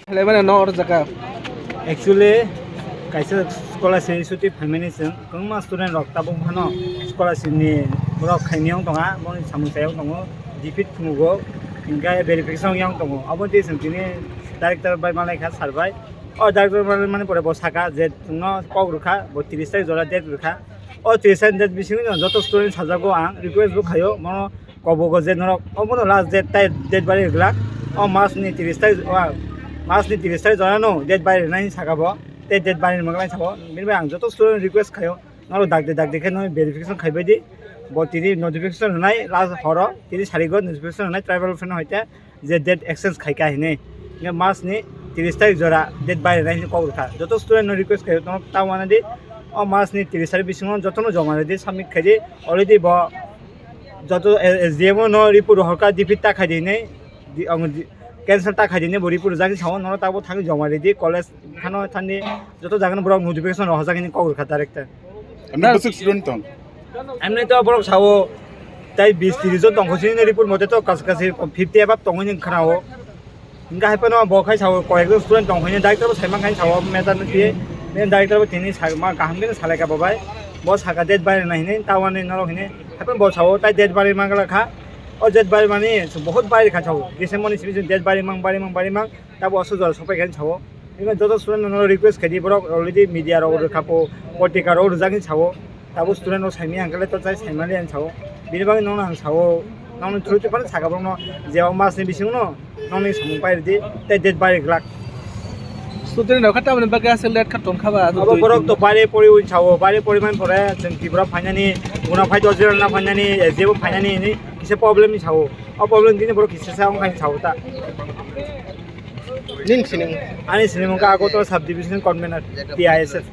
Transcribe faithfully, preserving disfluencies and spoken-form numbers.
Khlai mano no oro jaga. Actually, kaisa scholarship suti phaimani chwng kwbangma student rok tabuk phano scholarship ni borok khaimiyang tonga, boni samung sayang tongo, defeat phunukgo, hinkhe verification yang tongo. Abo twi chwng tini director bai malai kha, sir bai. O director bai mani pore bo saka je chwngno kok rwkha, bo tris tarik jora date rwkha. O tris tarik date bisingo joto student sajago, ang request bo khaio, mono kobogo je norok obono last date tai date bari glak. O mas ni tris tarik, o mas ni tris tarik jora no date bari nai saka bo, te date bari manglai sabo. Bini bai ang joto student request khaio, norok dakde dakde khe no verification khaibai di. Bo tini notification rwnai last horo, tini sarigo notification rwnai tribal welfare no hoite je date exchange khai kha hinwi. Hingke mas ni tris tarik jora date bari nai hinwi kok rwkha. Joto student no request khaio, tono ta wana di. O mas ni tris tarik bisingo joto no joma rwdi, submit khaidi. Already bo joto, eh, S D M o no report horka, defeat ta khaidi hinwi, di, ang di, cancel ta khaidi hinwi bo report rijak sao, nono tabuk thangwi joma ridi, college phano thani joto jaga no borok notification rok hojak hinwi kok rwkha director. Amni bwswk student tong? Amni to borok sao tai bis tris jon tong, khosini report mote to kas-, kasi fifty above tongwi hinwi khnao. Hingke hai phano bo khai sao, koyekjon student tong hwnwi director bo saimang khai sao, madam ni twi, director bo tini sa-, ma kaham khe salai kha bo bai. Bo saka date bari nai hinwi, ta wane norok hinwi. Hai phano bo sao, tai date bari mang kha. O date bari mani, so, bahut bari kha sao. December ni simi date bari mang, bari mang, bari mang. Tabo aswk jora sopai kha sao. Hingke joto student no request khai di, borok already media rok rwkha po, potrika rok rwjak hinwi sao. Tabuk student rok saimanya hwnkhe le to chai saimali ang sao. Bini bagwi nono ang sao, nongni through twi phano saka borokno je o masni bisingo no nongni samung pai rwdi tei date bari glak. Student rok kha tamoni bagwi aswk late kha tongkha ba? Abo borok to bari pori wng sao, bari pori man pore chwng Tripura phainani, guna phai dojirana phainani, jebo phainani hinwi kisa problem ni sao. O problem tini borok kisa sa wng khai sao ta. Nini sining? Ani sining wngkha Agartala Sub Division Convener, T I S F.